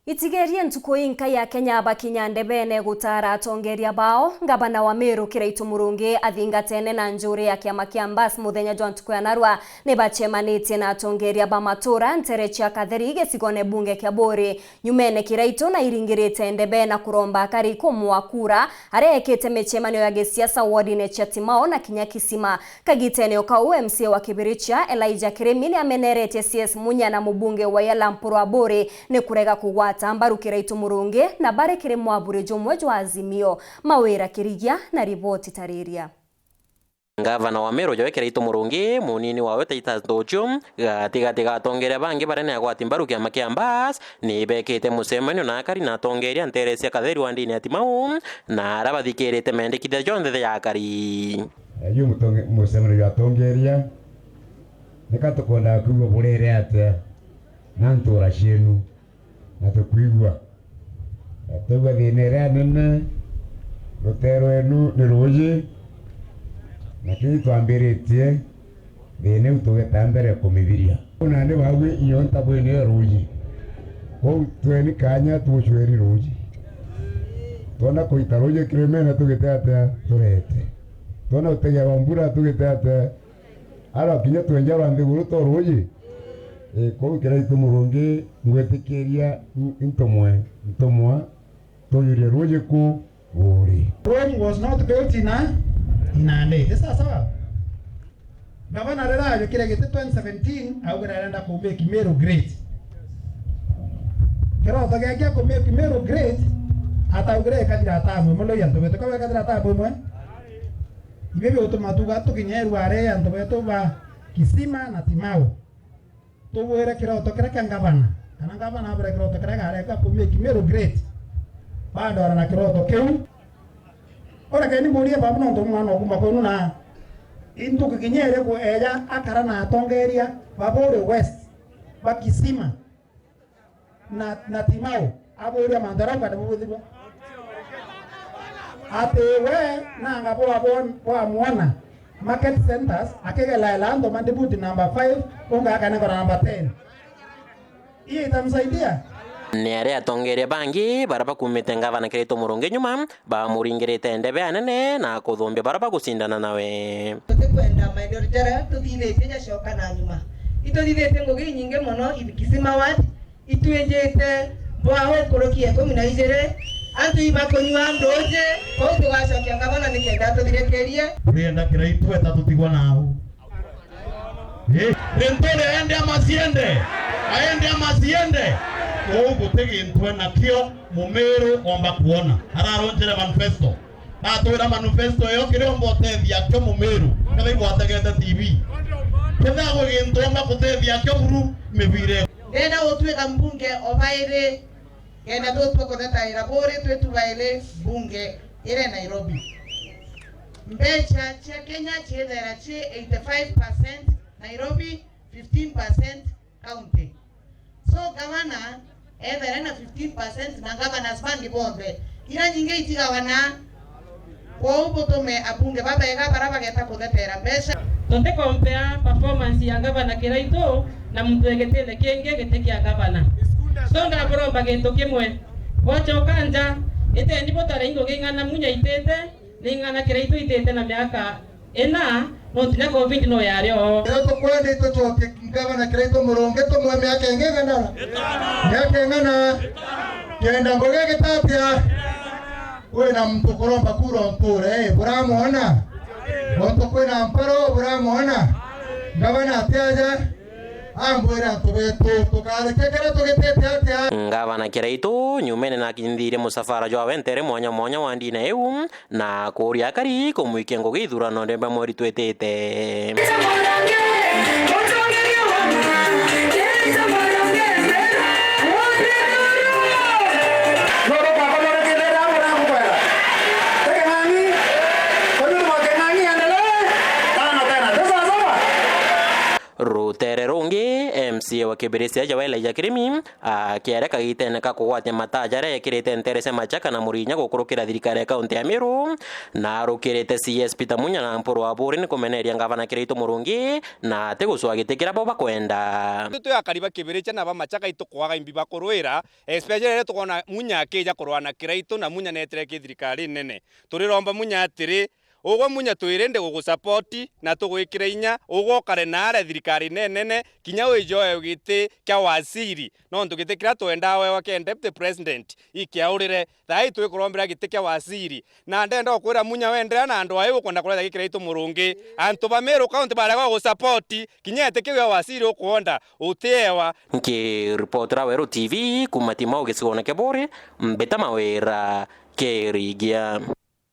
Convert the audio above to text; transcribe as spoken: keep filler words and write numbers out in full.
Itigerie ntuku inka ya Kenya bakinya ndebene gutara atongeria bao, ngavana wa Meru Kiraitu Murungi athingatene na njuri ya kiama kia Mbas muthenya jwa ntuku ya narua ni bacemanitie na atongeria ba matura ntere cia Katheri gicigone bunge kia Buuri. Nyumene Kiraitu na iringirite ndebe na kuromba akari kumwa kura, aria ekite micemanio ya gisiasa wodine cia Timao na kinya Kisima. Kagitene o kau, M C A wa Kibirichia, Elijah Kirimi, ni ameneretie C S Munya na mubunge wa Yala Mpuru Aburi ni kurega kugwata mbaru Kiraitu Murungi na bari kiri mwaburi jumwe jwa Azimio. Mawira Kirigia na riboti tariria. Ngavana wa Meru Joe Kiraitu Murungi, munini wawe Titus Ntuchu, gatigati ga atongeria bangi baria ni agwati mbaru kiama kia Mbas, ni bekite mucemanio na akari na atongeria ntere cia Katheri wa ndini ya Timau, na aria bathikirite mendekithia jonthe ja akari. Yu mutonge-, mucemanio jwa atongeria, nika tukwendaga kwigua burere atia na ntura cienu, na tukwigua. Twigua thina iria nene, rutere rwenu ni ruuji, na kiu twambiritie, thina iu tugeta mbere kumithiria. Nandi baugwi iyo ntabwini yo ruuji. Kwou tweni kanya tucweri ruuji. Twona kuita ruuji kirimene tugite atia turete. Twona utegerwa mbura tugite atia. Ara kinya twenja rwa nthiguru to ruuji. E, kwou Kiraitu Murungi ngwitikiria ntumwe, ntumwa, tuyurie ruuji ku Buuri. Rome was not built in a, in a day. Ni sawa sawa? Gavana riria ajukire giti twenty seventeen, augire arenda ku make Meru great. Kiroto giake ku make Meru great, ataugire ikathira tamu imwe, loi antu betu, kawe ikathira tamu imwe. Ibi biutuma tuga tukinyerwa ari antu betu ba Kisima na Timau. Tubwire kiroto kiria kia ngavana, kana ngavana abwire kiroto kiria gareka ku make Meru great. Bandora na kiroto kiu. Urekeni mburie babu nontu mwana okuma kwenu na intuki kinya iriku eja akara na atongeria ba Buuri West, ba Kisima, na, na Timau, aburia mantu aria ukari bubuthirwa. Ati we nanga bwa, bwa, bwamwona market centers akigelaela antu mandibuti number five, unga akanengwa number ten. Hiyo itamsaidia? Ni aria atongeria bangi baria bakumite ngavana Kiraitu Murungi nyuma, bamuringirite ndebe anene na kuthumbia baria bagucindana nawe. Tutikwenda maeneo jaria tuthithitie jacoka na nyuma. Ituthithitie ngugi inyingi mono in Kisima Ward, itwinjite mbwao nkuruki ya ikumi na ijiri, antu ibakunyua nduuji, kwou tugacokia ngavana nikenda atuthirikirie. Turienda Kiraitu eta tutigwa nau. Eh, Linturi aende ama asiende? Aende ama asiende? Uu guti gintu enakio Mumiru omba kuona. Araronjere manifesto. Atwira manifesto iyo kiria omba utethia akio Mumiru, kethira igwategete T V. Kethira gwi gintu omba gutethia akio buru mibire. Ndenda gutwika mbunge o bairi. Kenda tutue kuthetaira Buuri twi tu bairi mbunge iri Nairobi. Mbeca cia Kenya ciithera ci eighty-five percent Nairobi, fifteen percent county. So, gavana ethere na fifteen percent na governors bangi bonthe. Ira nyingi itigagana. Kwou butume abunge babega baria bageta kuthetera mbeca. Tutikompea performance ya ngavana Kiraitu na muntu e gitine kingi giti kia ngavana. So ndaburomba gintu kimwe. Bwacoka nja, iteni butare ingo ging'ana Munya itite, ni ing'ana Kiraitu itite na miaka ina, no ntinya covid no yari o. Riria tukwenda itucoke ngavana Kiraitu Murungi tumwe miaka ingi ing'ana? Miaka ing'ana? Kenda ngugi gitatia? Kwina muntu kuromba kura o nture, eh, buramwona? Muntu kwina mparo, buramwona? Ngavana ati aja, ambwire antu betu, tukareke kiria tugitite atia? Ngavana Kiraitu, nyumene na akinyithirie musafara jwawe ntere mwanya mwanya wa ndine iu, na kuuria akari kumwikia ngugi ithurano ndembe mweri twitite. Rutere rungi, M C C A wa Kibirichia jawe Elijah Kirimi akiareka gitene ka kugwatia mataa jaria ekirite ntere cia Machaka na Murinya gukurukira thirikari ya kaunti ya Meru, na arukirite C S Peter Munya na Mpuru wa Buri ni kumeneria ngavana Kiraitu Murungi na ati gucwa giti kiria bo bakwenda. Itwi akari ba Kibirichia na ba Machaka itukwaga imbi bakurwira, especially riria tukwona Munya akija kurwa na Kiraitu na Munya netire ki thirikari nene. Turiromba Munya atiri, ugwe Munya twiri ndi gugusupport na tugwikira inya, ugwe ukare naare thirikari nenene, kinya wijoe giti kia waziri, nontu giti kiria twendaa wewa kia deputy president ikiaurire. Thaai twikurombera giti kia waziri, na ndenda ukwira Munya wenderea na andu ai ukwenda kuretha gi Kiraitu Murungi. Antu ba Meru County barega gugusupport, kinya iti kiu ya waziri ukwonda, utiewa. Nkiripotera Weru T V kuma Timau gicigone kia Buri, Mbita Mawira, Kirigia.